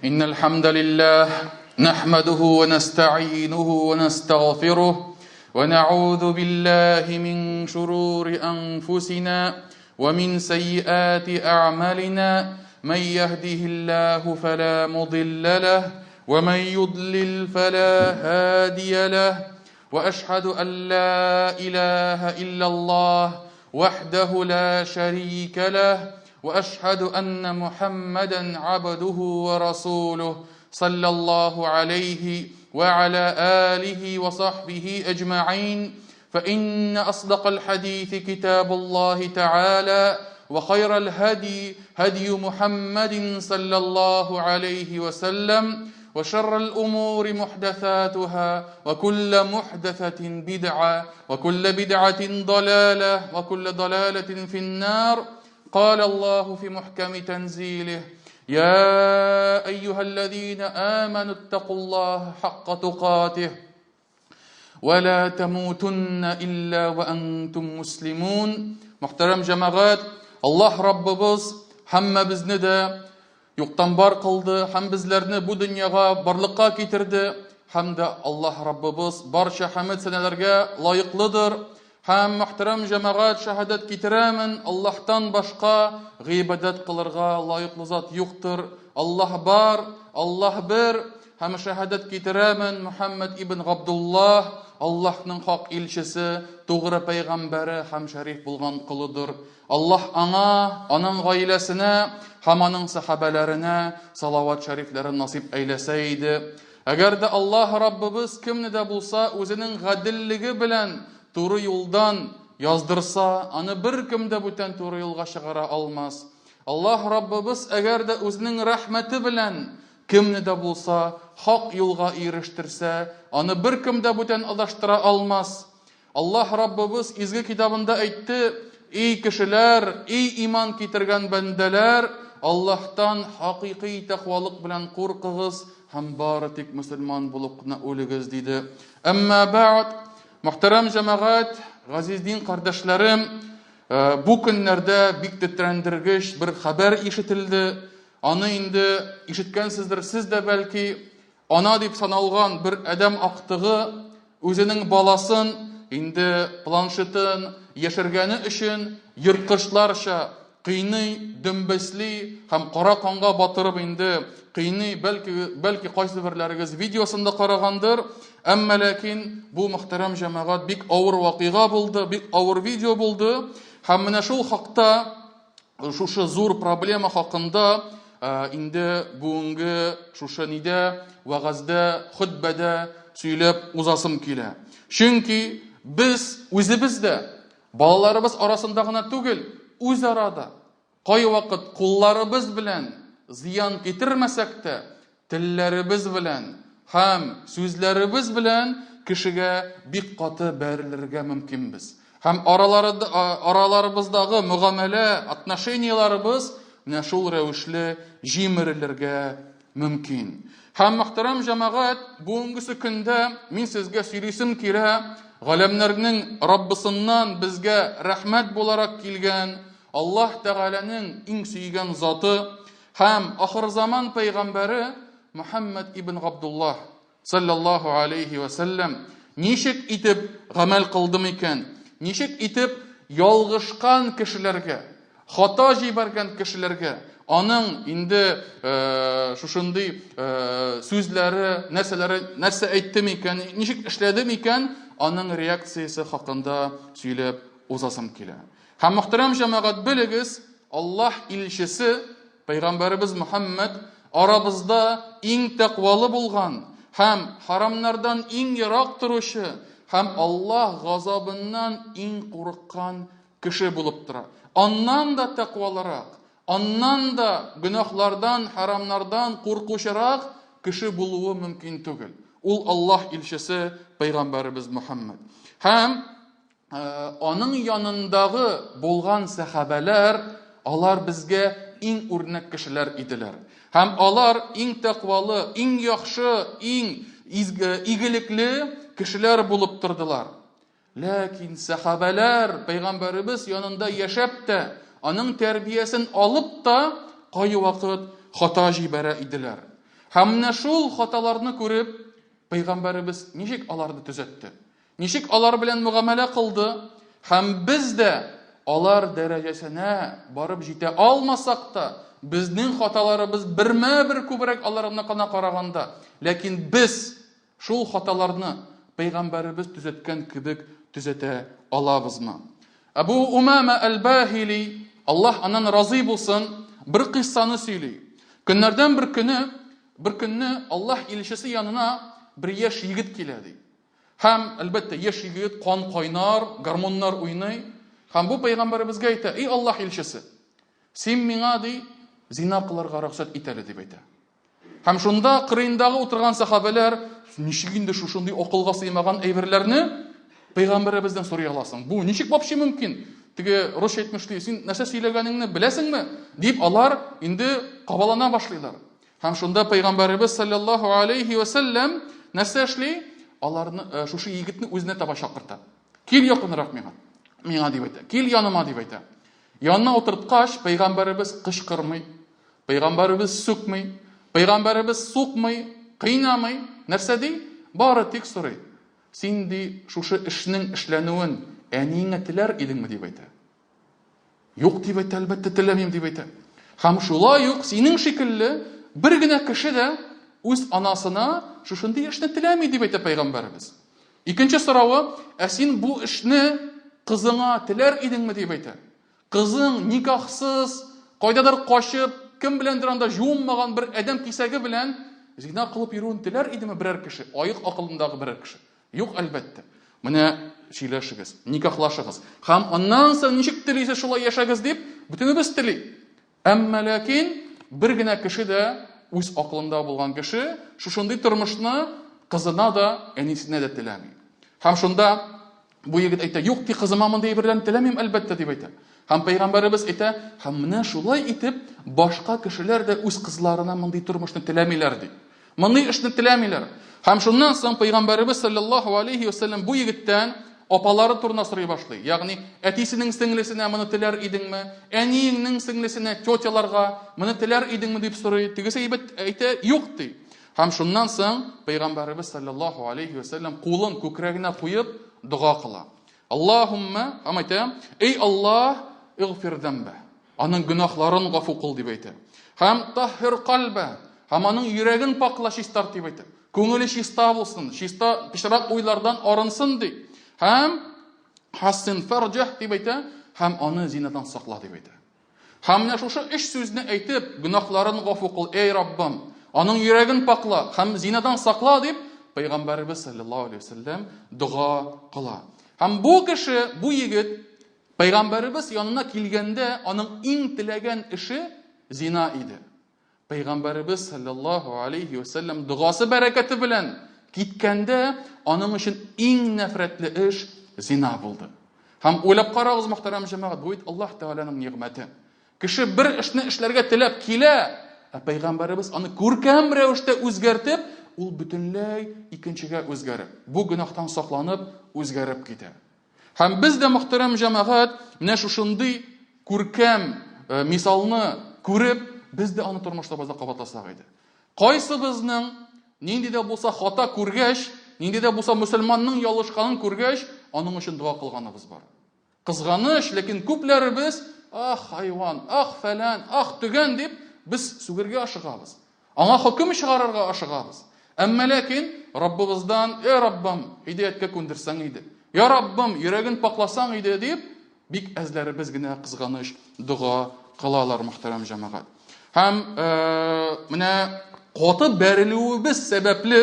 إن الحمد لله نحمده ونستعينه ونستغفره ونعوذ بالله من شرور أنفسنا ومن سيئات أعمالنا من يهده الله فلا مضل له ومن يضلل فلا هادي له وأشهد أن لا إله إلا الله وحده لا شريك له وأشهد أن محمدا عبده ورسوله صلى الله عليه وعلى آله وصحبه أجمعين فإن أصدق الحديث كتاب الله تعالى وخير الهدي هدي محمد صلى الله عليه وسلم وشر الأمور محدثاتها وكل محدثة بدعة وكل بدعة ضلالة وكل ضلالة في النار قال الله في محكم تنزيله يا أيها الذين آمنوا اتقوا الله حق تقاته ولا تموتن إلا وأنتم مسلمون Мөхтәрәм җәмәгать, Аллаһ Раббыбыз һәммәбезне дә юктан бар кылды һәм безләрне бу дөньяга барлыкка китерде һәм дә Аллаһ Раббыбыз барча хәмд сәнәләргә лаеклыдыр. Һәм мөхтәрәм җәмәгать шәһадәт китерәмен, Аллаһтан башка гыйбадәт кылырга лаеклы зат юктыр. Аллаһ бар, Аллаһ бер. Һәм шәһадәт китерәмен, Мөхәммәд ибн Габдуллаһ Аллаһның хак илчесе, тугры пәйгамбәре һәм шәриф булган колыдыр. Аллаһ аңа, аның гаиләсенә һәм аның сәхабәләренә салават шәрифләрен насыйп әйләсә иде. Әгәр дә Аллаһ Раббыбыз кемне дә булса үзенең гаделлеге белән туры юлдан яздырса, аны беркем дә бүтән туры юлга чыгара алмас. Аллаһ Раббыбыз әгәр дә үзенең рәхмәте белән кемне дә булса хак юлга ирештерсә, аны беркем дә бүтән адаштыра алмас. Аллаһ Раббыбыз изге китабында әйтте, Ий кешеләр, ий иман китергән бәндәләр, Аллаһтан хакыйкый тәкъвалык белән куркыгыз һәм бары тик мөселман булып кына үлегез, диде. Әмма бәгъд, мөхтәрәм җәмәгать, газиз дин кардәшләрем, э, бу көннәрдә бик тетрәндергеч бер хәбәр ишетелде. Аны инде ишеткәнсездер сез дә бәлки, Ана дип саналган бер адәм актыгы үзенең баласын инде планшетын яшергәне өчен ерткычларча кыйный, дөмбәсли һәм кара канга батырып инде кыйный, бәлки, бәлки кайсыберләрегез видеосын да карагандыр. Әмма ләкин бу мөхтәрәм җәмәгать бик авыр вакыйга булды, бик авыр видео булды. Һәм менә шул хакта шушы зур проблема хакында инде бүгенге шушы нидә, вәгазьдә, хөтбәдә сөйләп узасым килә. Чөнки без үзебез дә балаларыбыз арасында гына түгел, үзара да кайвакыт кулларыбыз белән зыян китермәсәк тә, Телләребез белән һәм сүзләребез белән кешегә бик каты бәрелергә мөмкинбез. Һәм араларыбыздагы мөгамәлә, отношениеләребез менә шул рәвешле җимерелергә мөмкин. Һәм мөхтәрәм җәмәгать, бүгенгесе көндә мин сезгә сөйлисем килә, галәмнәрнең Раббысыннан безгә рәхмәт буларак килгән Аллаһ Тәгаләнең иң сөйгән заты, Һәм ахырзаман пәйгамбәре Мөхәммәд ибн Габдуллаһ саллаллаһу алейхи вә сәлләм ничек итеп гамәл кылды микән? Ничек итеп ялгышкан кешеләргә, хата җибәргән кешеләргә аның инде э, шушындый э, сүзләре, нәрсәләре, нәрсә әйтте микән, ничек эшләде микән, аның реакциясе хакында сөйләп узасым килә. Һәм мөхтәрәм җәмәгать белегез, Аллаһ илчесе, пәйгамбәребез Мөхәммәд арабызда иң тәкъвалы булган һәм харамнардан иң ерак торучы һәм Аллаһ газабыннан иң курыккан кеше булып тора. Аннан да тәкъвалырак, аннан да гөнаһлардан, харамнардан куркучырак кеше булуы мөмкин түгел. Ул Аллаһ илчесе, пәйгамбәребез Мөхәммәд. Һәм Аның янындагы булган сәхабәләр, алар безгә иң үрнәк кешеләр иделәр. Һәм алар иң тәкъвалы, иң яхшы, иң изге, игелекле кешеләр булып тордылар. Ләкин сәхабәләр пәйгамбәребез янында яшәп тә, аның тәрбиясен алып та, кайвакыт хата җибәрә иделәр. Һәм менә шул хаталарны күреп, пәйгамбәребез ничек аларны төзәтте? Ничек алар белән мөгамәлә кылды? Һәм без дә алар дәрәҗәсенә барып җитә алмасак та, безнең хаталарыбыз бермә-бер күбрәк аларныкына караганда, ләкин без шул хаталарны пәйгамбәребез төзәткән кебек төзәтә алабызмы? Әбу Умама әл-Бахили, Аллаһ аннан разый булсын, бер кыйссаны сөйли. Көннәрдән бер көне, бер көнне Аллаһ илчесе янына бер яшь егет килә ди. Һәм, әлбәттә, яшь егет кан кайнар, гормоннар уйный. Һәм бу пәйгамбәребезгә әйтә: "Эй Аллаһ илчесе, син миңа ди, зина кылырга рөхсәт ит әле", дип әйтә. Һәм шунда кырыендагы утырган сахабәләр, ничек инде шушындый акылга сыймаган әйберләрне пәйгамбәребездән сорый аласың? Бу ничек вообще мөмкин? Теге русча әйтмешли, син нәрсә сөйләгәнеңне беләсеңме? дип алар инде кабалана башлыйлар. Һәм шунда пәйгамбәребез саллаллаһу алейхи ва сәлләм нәрсә эшли? Аларны э, шушы егетне үзенә таба чакырта. Кил якынрак миңа. Миңа дип әйтә. Кил яныма дип әйтә. Янына утырткач, пәйгамбәребез кычкырмый, пәйгамбәребез сүкми, пәйгамбәребез сукмый, кыйнамый. Нәрсә ди? Бары тик сорый. Син ди шушы эшнең эшләнүен әниеңә теләр идеңме дип әйтә. Юк дип әйтә, әлбәттә, теләмим дип әйтә. Һәм шулай ук синең шикелле бер генә кеше дә үз анасына шушындый эшне теләми дип әйтә пәйгамбәребез. Икенче соравы, ә син бу эшне кызыңа теләр идеңме дип әйтә. Кызың никахсыз, кайдадыр качып, кем беләндер анда жуынмаган бер адәм кисәге белән зина кылып йөрүен теләр идеме берәр кеше, аек акылындагы берәр кеше? Юк, әлбәттә. Менә сөйләшегез, никахлашыгыз. Һәм аннан соң ничек телисез шулай яшәгез дип, бөтенебез тели. Әмма ләкин бер генә кеше дә үз акылында булган кеше шушындый тормышны кызына да, әнисенә дә теләми. Һәм шунда бу егет әйтә, юк, ди, кызыма мондый әйберләрне теләмим, әлбәттә, дип әйтә. Һәм пәйгамбәребез әйтә, һәм менә шулай итеп башка кешеләр дә үз кызларына мондый тормышны теләмиләр, ди. Мондый эшне теләмиләр. Һәм шуннан соң пәйгамбәребез саллаллаһу алейхи ва саллям бу егеттән апалары турында сорый башлый. Ягъни, әтисенең сеңлесенә моны теләр идеңме? Әниеңнең сеңлесенә, тетяларга моны теләр идеңме дип сорый. Тегесе әйбәт әйтә, юк ди. Һәм шуннан соң пәйгамбәребез саллаллаһу алейхи ва саллям кулын күкрәгенә куеп дога кыла. Аллаһумма, һәм әйтә, эй Аллаһ, игъфир зәмбә. Аның гөнаһларын гафу кыл дип әйтә. Һәм таһһир кальбә, һәм аның йөрәген пакла, чистарт дип әйтә. Күңеле чиста булсын, чиста пычрак уйлардан арынсын ди. Һәм хассин фарҗах дип әйтә, һәм аны зинадан сакла дип әйтә. Һәм менә шушы өч сүзне әйтеп, гөнаһларын гафу кыл, эй Раббым, аның йөрәген пакла һәм зинадан сакла дип, Пәйгамбәребез саллаллаһу алейһи вәсәлләм дога кыла. Һәм бу кеше, бу егет Пәйгамбәребез янына килгәндә аның иң теләгән эше зина иде. Пәйгамбәребез саллаллаһу алейхи ва саллям догасы бәрәкәте белән киткәндә аның өчен иң нәфрәтле эш зина булды. Һәм уйлап карагыз, мөхтәрәм җәмәгать, бу бит Аллаһ Тәгаләнең нигъмәте. Кеше бер эшне эшләргә теләп килә, ә пәйгамбәребез аны күркәм рәвештә үзгәртеп, ул бөтенләй икенчегә үзгәреп, бу гөнаһтан сакланып, үзгәреп китә. Һәм без дә, мөхтәрәм җәмәгать, менә шушындый күркәм э, мисалны күреп, без дә аны тормышларыбызда кабатласак иде. Кайсыбызның нинди дә булса хата күргәч, нинди дә булса мөселманның ялгышканын күргәч, аның өчен дога кылганыбыз бар. Кызганыч, ләкин күпләребез, ах, хайван, ах, фәлән, ах, төгән дип, без сүгергә ашыгабыз. Аңа хөкем чыгарырга ашыгабыз. Әмма ләкин Раббыбыздан, "Эй Раббым, һидаяткә күндерсәң иде. Я Раббым, йөрәген пакласаң иде" дип, бик әзләребез генә кызганыч дога кылалар, мөхтәрәм җәмәгать. Һәм э, менә каты бәрелүебез сәбәпле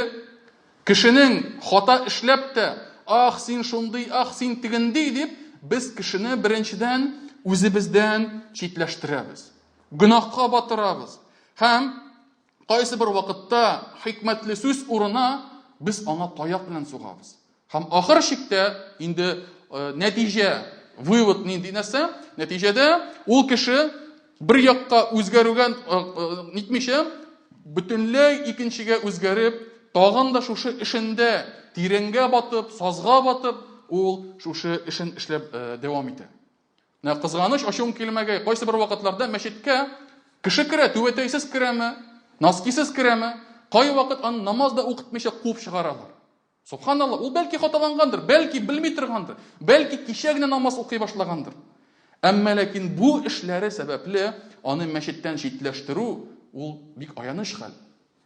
кешенең хата эшләп тә, ах, син шундый, ах, син тегенди дип, без кешене беренчедән үзебездән читләштерәбез. Гөнаһка батырабыз. Һәм кайсы бер вакытта хикмәтле сүз урына без аңа таяк белән сугабыз. Һәм ахыр чиктә инде э, нәтиҗә, вывод нинди нәрсә? Нәтиҗәдә ул кеше бер якка үзгәрүгә э, э, нитмичә, бөтенләй икенчегә үзгәреп, тагын да шушы эшендә тирәнгә батып, сазга батып, ул шушы эшен эшләп дәвам итә. Менә кызганыч, ачуым килмәгәй, кайсы бер вакытларда мәчеткә кеше керә, түбәтәйсез керәме, носкисыз керәме? кайвакыт аны намаз да укытмыйча куып чыгаралар. Субханалла, ул бәлки хаталангандыр, бәлки белми торгандыр, бәлки кичә генә намаз укый башлагандыр. Әмма ләкин бу эшләре сәбәпле аны мәчеттән читләштерү ул бик аяныч хәл.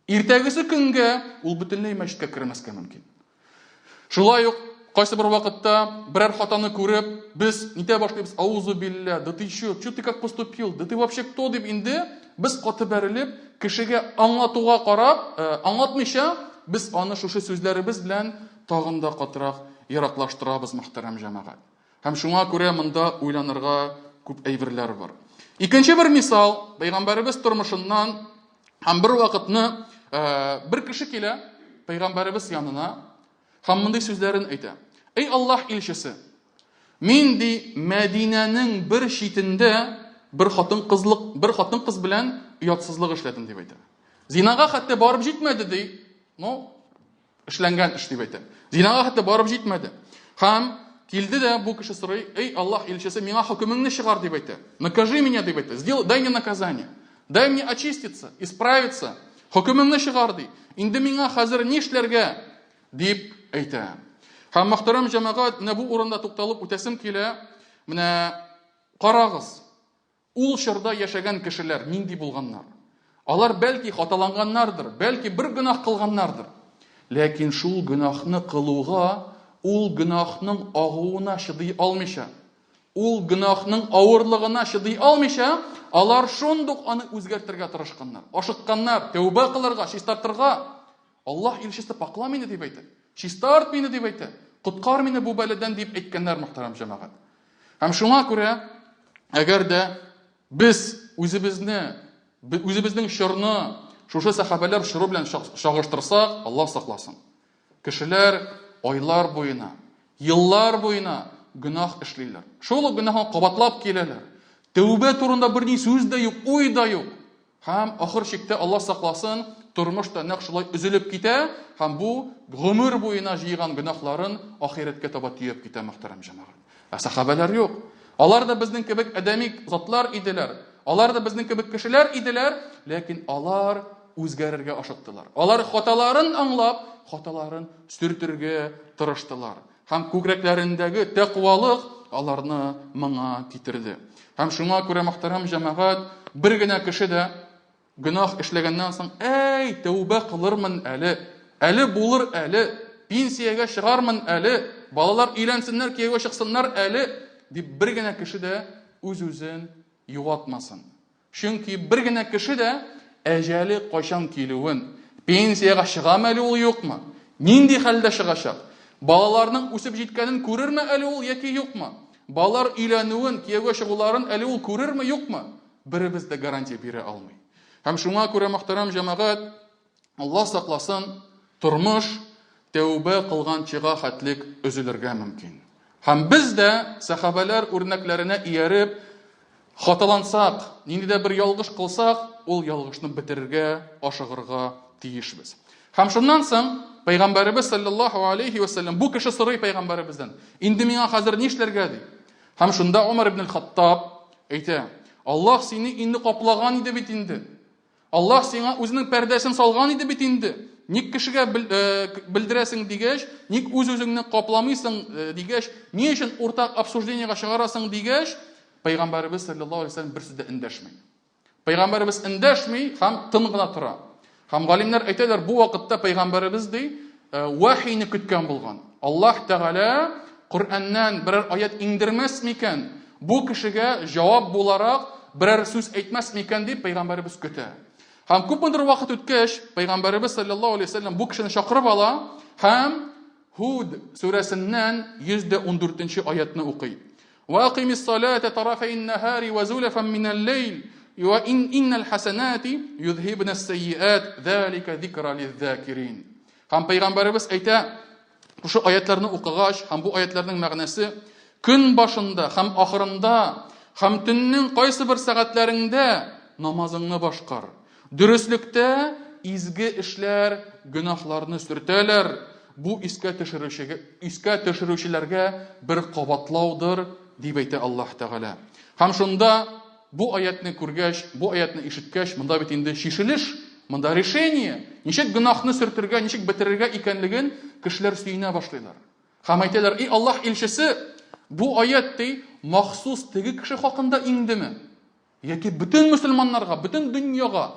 Иртәгесе көнгә ул бөтенләй мәчеткә кермәскә мөмкин. Шулай ук кайсы бер вакытта берәр хатаны күреп, без нитә башлыйбыз, аузу билля, да ты чё, чё ты как поступил, да ты вообще кто дип инде без каты бәрелеп, кешегә аңлатуга карап, э, аңлатмыйча, без аны шушы сүзләребез белән тагын да катырак ераклаштырабыз, мөхтәрәм җәмәгать. Һәм шуңа күрә монда уйланырга күп әйберләр бар. Икенче бер мисал, пәйгамбәребез тормышыннан һәм бер вакытны э, бер кеше килә пәйгамбәребез янына һәм мондый сүзләрен әйтә. Эй Аллаһ илчесе, мин ди Мәдинәнең бер читендә бер хатын-кызлык, бер хатын-кыз белән оятсызлык эшләдем дип әйтә. Зинага хәтта барып җитмәде ди. Ну, Эшләнгән эш дип әйтә. Зинага хәтта барып җитмәде. Һәм килде дә бу кеше сорый, "Эй, Аллаһ илчесе, миңа хөкемеңне чыгар" дип әйтә. Накажи меня дип әйтә. Сделай, дай мне наказание. Дай мне очиститься, исправиться. Хөкемеңне чыгар ди. Инде миңа хәзер нишләргә? дип әйтә. Һәм мөхтәрәм җәмәгать, менә бу урында тукталып үтәсем килә. Менә карагыз, Ул чорда яшәгән кешеләр нинди булганнар? Алар бәлки хаталанганнардыр, бәлки бер гөнаһ кылганнардыр. Ләкин шул гөнаһны кылуга, ул гөнаһның агуына чыдый алмыйча, ул гөнаһның авырлыгына чыдый алмыйча, алар шундук аны үзгәртергә тырышканнар. Ашыкканнар, тәүбә кылырга, чистартырга. Аллаһ илчесе пакла мине дип әйтә. Чистарт мине дип әйтә. Коткар мине бу бәладән дип әйткәннәр, мөхтәрәм җәмәгать. Һәм шуңа күрә, әгәр дә без үзебезне, үзебезнең чорны шушы сәхабәләр чоры белән чагыштырсак, Аллаһ сакласын. Кешеләр айлар буена, еллар буена гөнаһ эшлиләр. Шул ук гөнаһны кабатлап киләләр. Тәүбә турында берни сүз дә юк, уй да юк. Һәм ахыр чиктә, Алла сакласын, тормыш та нәкъ шулай өзелеп китә, һәм бу гомер буена җыйган гөнаһларын ахирәткә таба төяп китә, мөхтәрәм җәмәгать. Ә сәхабәләр юк. Алар да безнең кебек адәми затлар иделәр. Алар да безнең кебек кешеләр иделәр, ләкин алар үзгәрергә ашыктылар. Алар хаталарын аңлап, хаталарын сөртергә тырыштылар. Һәм күкрәкләрендәге тәкъвалык аларны моңа китерде. Һәм шуңа күрә, мөхтәрәм җәмәгать, бер генә кеше дә гөнаһ эшләгәннән соң, әй, тәүбә кылырмын әле, әле булыр әле, пенсиягә чыгармын әле, балалар өйләнсеннәр, кияүгә чыксыннар әле, дип бер генә кеше дә үз-үзен югалтмасын. Чөнки бер генә кеше дә әҗәле кайчан килүен, пенсиягә чыгамы әле ул юкмы, нинди хәлдә чыгачак, балаларның үсеп җиткәнен күрерме әле ул яки юкмы, балалар өйләнүен, кияүгә чыгуларын әле ул күрерме, юкмы, беребез дә гарантия бирә алмый. Һәм шуңа күрә, мөхтәрәм җәмәгать, Алла сакласын, тормыш тәүбә кылганчыга хәтлек өзелергә мөмкин. Һәм без дә сәхабәләр үрнәкләренә ияреп, хаталансак, нинди дә бер ялгыш кылсак, ул ялгышны бетерергә, ашыгырга тиешбез. Һәм шуннан соң пәйгамбәребез саллаллаһу алейхи ва саллям бу кеше сорый пәйгамбәребездән, инде миңа хәзер нишләргә ди. Һәм шунда Умар ибн Хаттаб әйтә, Аллаһ сине инде каплаган иде бит инде. Аллаһ сиңа үзенең пәрдәсен салган иде бит инде. Ник кешегә э, белдерәсең дигәч, ник үз-үзеңне капламыйсың э, дигәч, ни өчен уртак обсуждениегә чыгарасың дигәч, Пәйгамбәребез саллаллаһу алейһи вәсәлләм бер сүз дә эндәшми. Пәйгамбәребез эндәшми һәм тын гына тора. Һәм галимнәр әйтәләр, бу вакытта пәйгамбәребез ди, э, вахийны көткән булган. Аллаһ Тәгалә Коръәннән берәр аят иңдермәс микән? Бу кешегә җавап буларак берәр сүз әйтмәс микән дип пәйгамбәребез көтә. Һәм күпмедер вакыт үткәч, пәйгамбәребез саллаллаһу алейһи вәсәлләм бу кешене чакырып ала һәм Һуд сүрәсеннән 114 аятны укый. Ва акимис салата тарафайн нахари ва зулафан минал лейл ва ин иннал хасанати юзхибна ас-сайyiат залика зикра лиз-закирин. Һәм пәйгамбәребез әйтә, Шушы аятларны укыгач һәм бу аятларның мәгънәсе көн башында һәм ахырында һәм төннең кайсы бер сәгатьләрендә намазыңны башкар. Дөреслектә изге эшләр гөнаһларны сөртәләр. Бу искә төшерүчегә, искә төшерүчеләргә бер кабатлаудыр, дип әйтә Аллаһ Тәгалә. Һәм шунда бу аятны күргәч, бу аятны ишеткәч, монда бит инде чишелеш. Монда решение, ничек гөнаһны сөртергә, ничек бетерергә икәнлеген кешеләр сөенә башлыйлар. Һәм әйтәләр, "И Аллаһ илчесе, бу аят ди, махсус теге кеше хакында иңдеме? Яки бөтен мөселманнарга, бөтен дөньяга,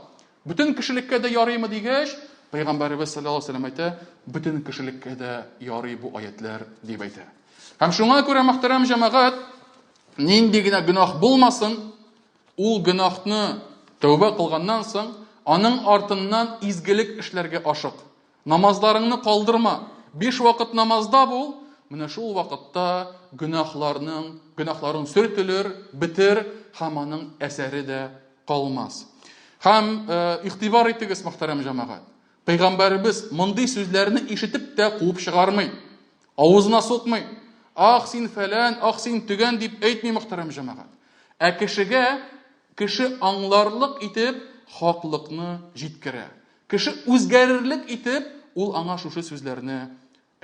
бөтен кешелеккә дә ярыймы дигәч, Пәйгамбәребез саллаллаһу алейһи вәсәлләм әйтә, бөтен кешелеккә дә ярый бу аятлар дип әйтә. Һәм шуңа күрә мөхтәрәм җәмәгать, нинди генә гөнаһ булмасын, ул гөнаһны тәүбә кылганнан соң, аның артыннан изгелек эшләргә ашык. Намазларыңны калдырма. Биш вакыт намазда бул, менә шул вакытта гөнаһларның, гөнаһларың сөртелер, бетер һәм аның әсәре дә калмас. Һәм э, игътибар итегез, мөхтәрәм җәмәгать. Пәйгамбәребез мондый сүзләрне ишетеп тә куып чыгармый. Авызына сукмый. Ах син фәлән, ах син төгән дип әйтми мөхтәрәм җәмәгать. Ә кешегә кеше аңларлык итеп хаклыкны җиткерә. Кеше үзгәрерлек итеп, ул аңа шушы сүзләрне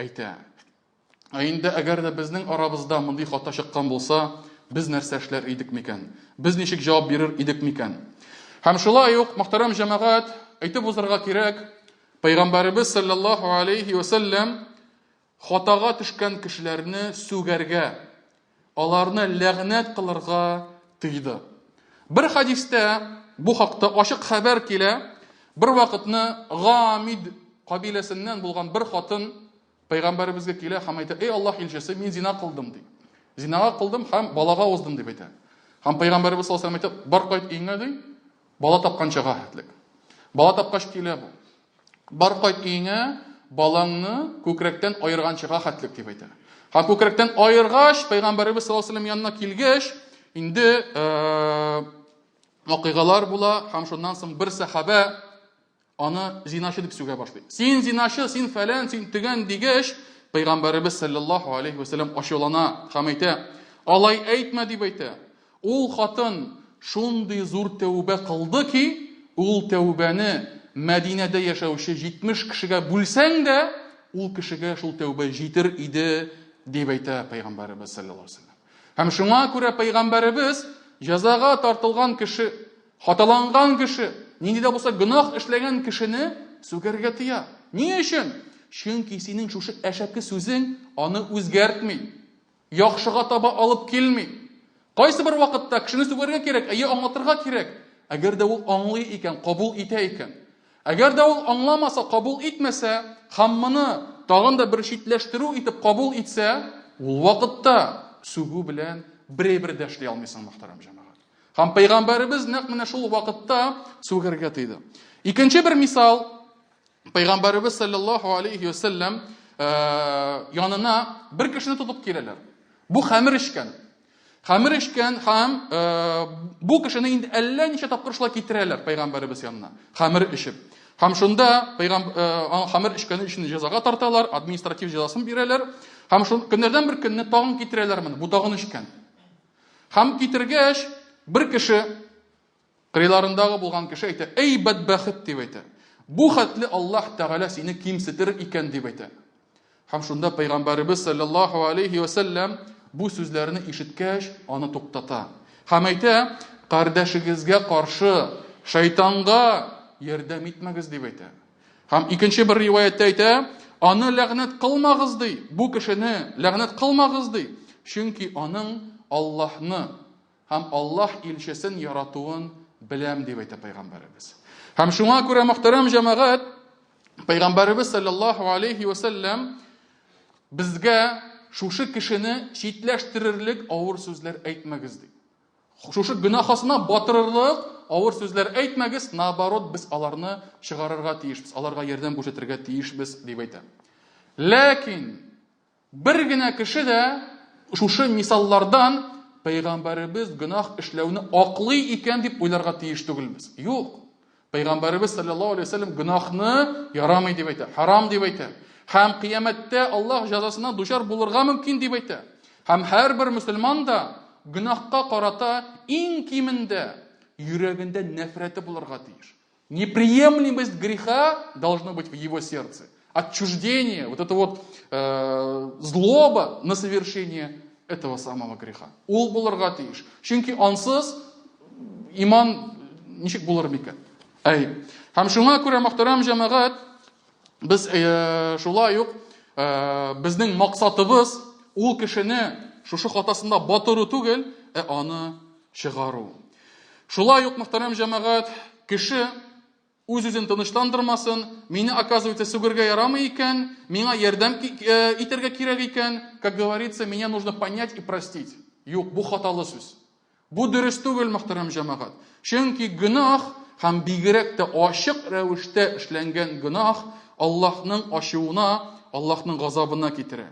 әйтә. Ә инде әгәр дә безнең арабызда мондый хата чыккан булса, без нәрсә эшләр идек микән? Без ничек җавап бирер идек микән? Һәм шулай ук, мөхтәрәм җәмәгать, әйтеп узарга кирәк, Пәйгамбәребез саллаллаһу алейхи ва сәлләм Хатага төшкән кешеләрне сүгәргә, аларны ләгънәт кылырга тыйды. Бер хәдистә бу хакта ачык хәбәр килә. Бер вакытны Гамид кабиләсеннән булган бер хатын пәйгамбәребезгә килә һәм әйтә: "Эй Аллаһ илчесе, мин зина кылдым" ди. Зинага кылдым һәм балага уздым дип әйтә. Һәм пәйгамбәребез саллаллаһу алейһи ва сәлләм әйтә: "Бар кайт өеңә" ди. Бала тапканчага хәтлек. Бала тапкач килә бу. Бар кайт өеңә, балаңны күкрәктән аерганчыга хәтлек дип әйтә. Һәм күкрәктән аергач, пәйгамбәребез саллаллаһу алейһи янына килгәч, инде э, вакыйгалар була һәм шуннан соң бер сәхабә аны зиначы дип сүгә башлый. Син зиначы, син фәлән, син төгән дигәч, пәйгамбәребез саллаллаһу алейһи вәсәлләм ачулана һәм әйтә: "Алай әйтмә" дип әйтә. Ул хатын шундый зур тәүбә кылды ки, ул тәүбәне Мәдинәдә яшәүче 70 кешегә бүлсәң дә, ул кешегә шул тәүбә җитер иде, дип әйтә пәйгамбәребез саллаллаһу алейһи вәсәлләм. Һәм шуңа күрә пәйгамбәребез җәзага тартылган кеше, хаталанган кеше, нинди дә булса гөнаһ эшләгән кешене сүгәргә тыя. Ни өчен? Чөнки синең шушы әшәке сүзең аны үзгәртми. Яхшыга таба алып килми. Кайсы бер вакытта кешене сүгәргә кирәк, әйе, аңлатырга кирәк. Әгәр дә ул аңлый икән, кабул итә икән. Әгәр дә ул аңламаса, кабул итмәсә һәм моны тагын да бер читләштерү итеп кабул итсә, ул вакытта сүгү белән берәй-бер дә эшли алмыйсың, мөхтәрәм җәмәгать. Һәм пәйгамбәребез нәкъ менә шул вакытта сүгәргә тыйды. Икенче бер мисал, Пәйгамбәребез саллаллаһу алейхи ва сәлләм э, янына бер кешене тотып киләләр. Бу хәмер эчкән. Хәмер эчкән һәм э, бу кешене инде әллә ничә тапкыр шулай китерәләр пәйгамбәребез янына. Хәмер эчеп. Һәм шунда пәйгам э, хәмер эчкәне өчен җәзага тарталар, административ җәзасын бирәләр. Һәм шул көннәрдән бер көнне тагын китерәләр моны. Бу тагын эчкән. Һәм китергәч, бер кеше Кырыйларындагы булган кеше әйтә, Әй бәдбәхет, дип әйтә. Бу хәтле Аллаһ Тәгалә сине кимсетер икән, дип әйтә. Һәм шунда пәйгамбәребез саллаллаһу алейхи ва сәлләм бу сүзләрне ишеткәч, аны туктата. Һәм әйтә, кардәшегезгә каршы шайтанга ярдәм итмәгез, дип әйтә. Һәм икенче бер риваятьтә әйтә, аны ләгънәт кылмагыз, ди. Бу кешене ләгънәт кылмагыз, ди. Чөнки аның Аллаһны Һәм Аллаһ илчесен яратуын беләм, дип әйтә пәйгамбәребез. Һәм шуңа күрә, мөхтәрәм җәмәгать, пәйгамбәребез саллаллаһу алейхи ва сәлләм безгә шушы кешене читләштерерлек авыр сүзләр әйтмәгез ди. Шушы гөнаһасына батырырлык авыр сүзләр әйтмәгез, наоборот, без аларны чыгарырга тиешбез, аларга ярдәм күрсәтергә тиешбез, дип әйтә. Ләкин Бер генә кеше дә шушы мисаллардан пәйгамбәребез гөнаһ эшләүне аклый икән дип уйларга тиеш түгелбез. Юк. Пәйгамбәребез саллаллаһу алейһи вәсәлләм гөнаһны ярамый дип әйтә, харам дип әйтә. Һәм кыямәттә Аллаһ җәзасына дучар булырга мөмкин дип әйтә. Һәм һәрбер мөселман да гөнаһка карата иң кимендә йөрәгендә нәфрәте булырга тиеш. Неприемлемость греха должна быть в его сердце. Отчуждение, вот это вот э, злоба на совершение этого самого греха. Ул булырга тиеш. Чөнки ансыз иман ничек булыр микән? Әй. Һәм шуңа күрә, мөхтәрәм җәмәгать, без э, шулай ук э, безнең максатыбыз ул кешене шушы хатасында батыру түгел, ә аны чыгару. Шулай ук, мөхтәрәм җәмәгать, кеше үз-үзен тынычландырмасын, мине, оказывается, сүгергә ярамый икән, миңа ярдәм э, итәргә кирәк икән, как говорится, меня нужно понять и простить. Юк, бу хаталы сүз. Бу дөрес түгел, мөхтәрәм җәмәгать. Чөнки гөнаһ һәм бигрәк тә ачык рәвештә эшләнгән гөнаһ Аллаһның ачуына, Аллаһның газабына китерә.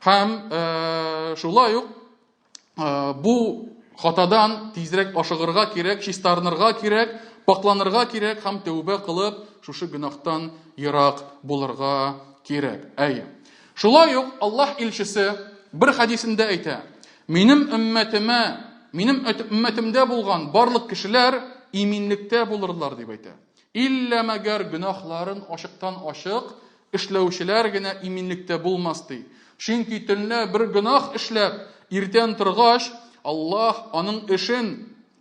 Һәм э, шулай ук э, бу хатадан тизрәк ашыгырга кирәк, чистарынырга кирәк, пакланырга кирәк һәм тәүбә кылып, шушы гөнаһтан ерак булырга кирәк. Әйе. Шулай ук Аллаһ илчесе бер хәдисендә әйтә, Минем өммәтемә, минем өммәтемдә булган барлык кешеләр иминлектә булырлар, дип әйтә. Иллә мәгәр гөнаһларын ачыктан-ачык эшләүчеләр генә иминлектә булмас, ди. Чөнки төнлә бер гөнаһ эшләп, иртән торгач, Аллаһ аның эшен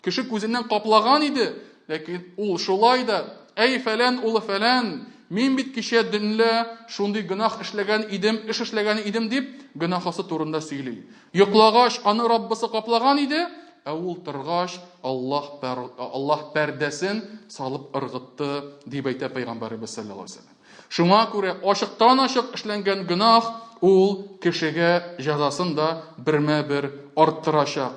Кеше күзеннән каплаган иде, ләкин ул шулай да, Әй, фәлән улы фәлән, мин бит кичә дөнлә шундый гөнаһ эшләгән идем, эш эшләгән идем, дип, гөнаһысы турында сөйли. Йоклагач, аны Раббысы каплаган иде, ә ул торгач, Аллаһ, пәр, Аллаһ пәрдәсен салып ыргытты, дип әйтә Пәйгамбәребез саллаллаһу алейһи вәсәлләм. Шуңа күрә ачыктан-ачык эшләнгән гөнаһ ул кешегә җәзасын да бермә-бер арттырачак.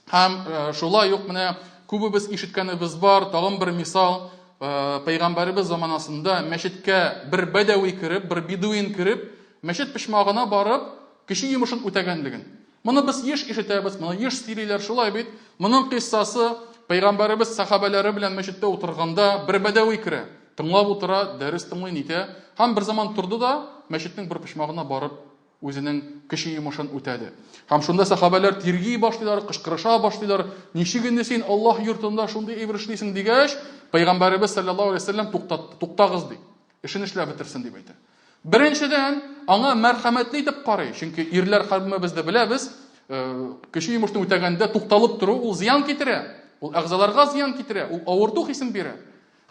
Һәм э, шулай ук менә күбебез ишеткәнебез бар, тагын бер мисал, э, пәйгамбәребез заманасында мәчеткә бер бәдәви кереп, бер бедуин кереп, мәчет почмагына барып, кече йомышын үтәгәнлеген. Моны без еш ишетәбез, моны еш сөйлиләр, шулай бит. Моның кыйссасы пәйгамбәребез сахабәләре белән мәчеттә утырганда бер бәдәви керә, тыңлап утыра, дәрес тыңлый, нитә. Һәм бер заман торды да мәчетнең бер почмагына барып үзенең кече йомышын үтәде. Һәм шунда сәхабәләр тирги башлыйлар, кычкырыша башлыйлар. Ничек инде син Аллаһ йортында шундый әйбер эшлисең дигәч, Пәйгамбәребез саллаллаһу алейһи вәсәлләм туктатты, туктагыз ди. Эшен эшләп бетерсен дип әйтә. Беренчедән, аңа мәрхәмәтле итеп карый, чөнки ирләр һәммәбез дә беләбез, э, кече йомышны үтәгәндә тукталып тору ул зыян китерә. Ул әгъзаларга зыян китерә, ул авырту хисен бирә.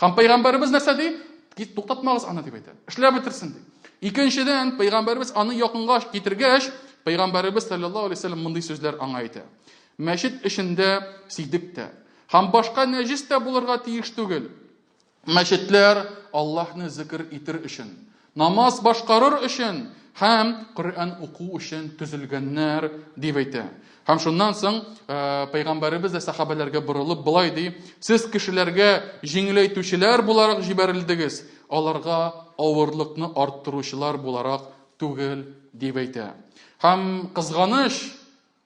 Һәм пәйгамбәребез нәрсә ди? Туктатмагыз аны дип әйтә. Эшләп бетерсен ди. Икенчедән, пәйгамбәребез аны якынга китергәч, пәйгамбәребез саллаллаһу алейһи вәсәлләм мондый сүзләр аңа әйтә. Мәчет эчендә сидек тә һәм башка нәҗис тә булырга тиеш түгел. Мәчетләр Аллаһны зикр итер өчен, Намаз башкарыр өчен һәм Коръән уку өчен төзелгәннәр, дип әйтә. Һәм шуннан соң э, пәйгамбәребез дә сәхабәләргә борылып болай ди: Сез кешеләргә җиңеләйтүчеләр буларак җибәрелдегез, аларга авырлыкны арттыручылар буларак түгел, дип әйтә. Һәм кызганыч,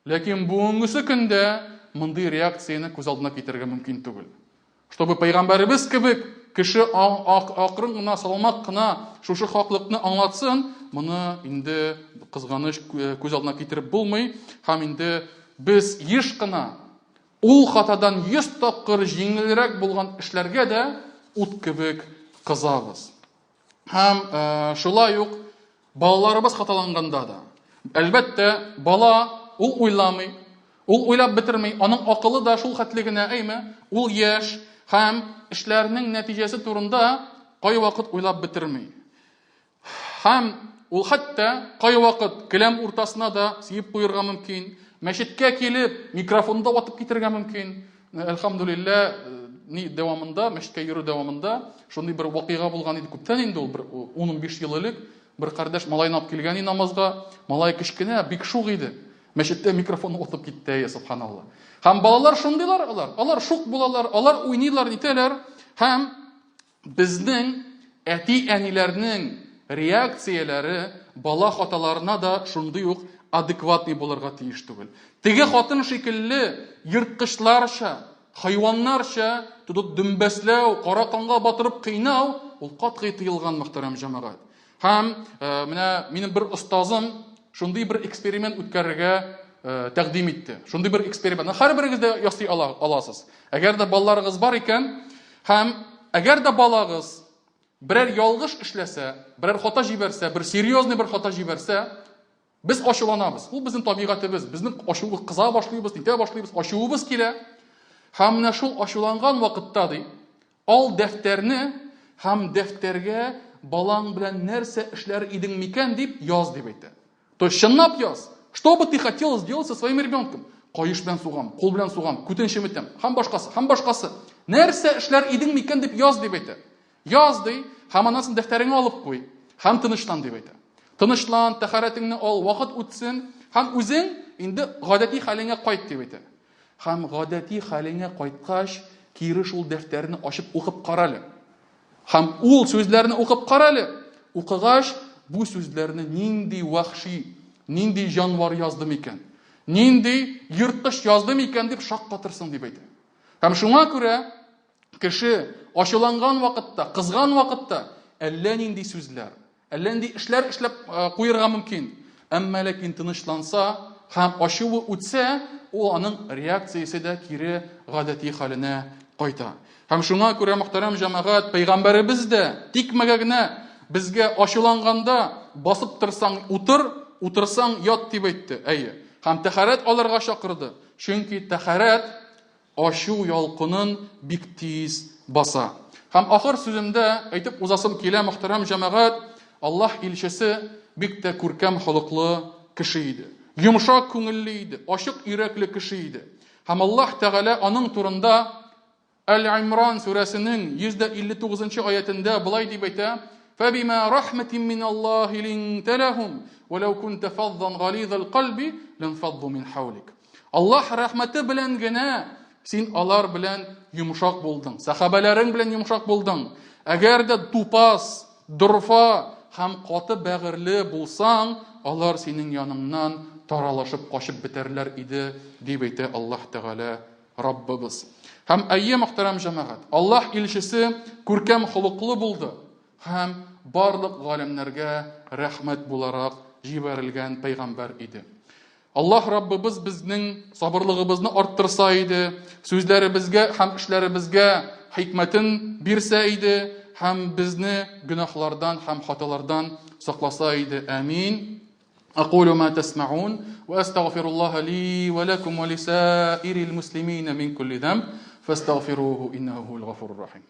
Ләкин бүгенгесе көндә мондый реакцияне күз алдына китерергә мөмкин түгел. Чтобы пәйгамбәребез кебек кеше акрын гына, салмак кына шушы хаклыкны аңлатсын, моны инде кызганыч күз алдына китереп булмый. Һәм инде без еш кына ул хатадан 100 тапкыр җиңелрәк булган эшләргә дә ут кебек кызабыз. Һәм э, шулай ук балаларыбыз хаталанганда да. Әлбәттә, бала ул уйламый, ул уйлап бетерми, аның акылы да шул хәтле генә, әйме? Ул яшь һәм эшләрнең нәтиҗәсе турында кайвакыт уйлап бетерми. Һәм ул хәтта кайвакыт келәм уртасына да сиеп куерга мөмкин, мәчеткә килеп микрофонны да ватып китергә мөмкин. Әлхәмдүлиллә, ни дәвамында, мәчеткә йөрү дәвамында шундый бер вакыйга булган иде күптән инде ул бер 10-15 ел элек. Бер кардәш малайны алып килгән иде намазга. Малай кечкенә, бик шук иде. Мәчеттә микрофон отып китте, әйе, субханалла. Һәм балалар шундыйлар алар. Алар шук булалар, алар уйныйлар, нитәләр. Һәм Безнең әти-әниләрнең реакцияләре бала хаталарына да шундый ук адекватный булырга тиеш түгел. Теге хатын шикелле ерткычларча, хайваннарча тотып дөмбәсләү, кара канга батырып кыйнау, ул катгый тыелган, мөхтәрәм җәмәгать. Һәм э, менә минем бер остазым шундый бер эксперимент үткәрергә э, тәкъдим итте. Шундый бер эксперимент. Һәрберегез дә ясый ала, аласыз. Әгәр дә балаларыгыз бар икән, һәм әгәр дә балагыз берәр ялгыш эшләсә, берәр хата җибәрсә, бер серьезный бер хата җибәрсә, без ачуланабыз. Ул безнең табигатебез. Безнең ачуыбыз кыза башлыйбыз, нитә башлыйбыз, ачуыбыз килә. Һәм менә шул ачуланган вакытта ди, Ал дәфтәрне һәм дәфтәргә балаң белән нәрсә эшләр идең микән дип яз дип әйтә. То есть чынлап яз. Что бы ты хотел сделать со своим ребенком? Каеш белән сугам, кул белән сугам, күтен чеметәм, һәм башкасы, һәм башкасы. Нәрсә эшләр идең микән дип яз дип әйтә. Яз ди, һәм аннан соң дәфтәреңә алып куй, һәм тынычлан дип әйтә. Тынычлан, тәһарәтеңне ал, вакыт үтсен, һәм үзең инде гадәти хәлеңә кайт дип әйтә. Һәм гадәти хәлеңә кайткач, кире шул дәфтәрне ачып укып кара әле. Һәм ул сүзләрне укып кара әле. Укыгач, бу сүзләрне нинди вәхши, нинди җанвар язды микән? Нинди ерткыч язды микән дип шаккатырсың дип әйтә. Һәм шуңа күрә кеше ачуланган вакытта, кызган вакытта әллә нинди сүзләр, Әллә нинди эшләр эшләп куерга мөмкин. Әмма ләкин тынычланса һәм ачуы үтсә, ул аның реакциясе дә кире гадәти хәленә кайта. Һәм шуңа күрә, мөхтәрәм җәмәгать, пәйгамбәребез дә тикмәгә генә безгә ачуланганда басып торсаң утыр, утырсаң ят дип әйтте. Әйе. Һәм тәһарәт алырга чакырды. Чөнки тәһарәт Ачу ялкынын бик тиз баса. Һәм ахыр сүземдә әйтеп узасым килә, мөхтәрәм җәмәгать, Аллаһ илчесе бик тә күркәм холыклы кеше иде. Йомшак күңелле иде, ачык йөрәкле кеше иде. Һәм Аллаһ Тәгалә аның турында Әл-Имран сүрәсенең 159 нчы аятендә болай дип әйтә: "Фәбима рахматин мин Аллаһи линта ләһум, ва лау кунта фаззан гализал кальби ланфадду мин хаулик." Аллаһ рәхмәте белән генә син алар белән йомшак булдың, сәхабәләрең белән йомшак булдың. Әгәр дә тупас, дорфа һәм каты бәгырьле булсаң, алар синең яныңнан таралышып качып бетәрләр иде, дип әйтә Аллаһ Тәгалә Раббыбыз. Һәм әйе, мөхтәрәм җәмәгать, Аллаһ илчесе күркәм холыклы булды һәм барлык галәмнәргә рәхмәт буларак җибәрелгән пәйгамбәр иде. Аллаһ Раббыбыз безнең сабырлыгыбызны арттырса иде, сүзләребезгә һәм эшләребезгә хикмәтен бирсә иде һәм безне гөнаһлардан һәм хаталардан сакласа иде. Амин. أقول ما تسمعون وأستغفر الله لي ولكم ولسائر المسلمين من كل ذنب فاستغفروه إنه هو الغفور الرحيم.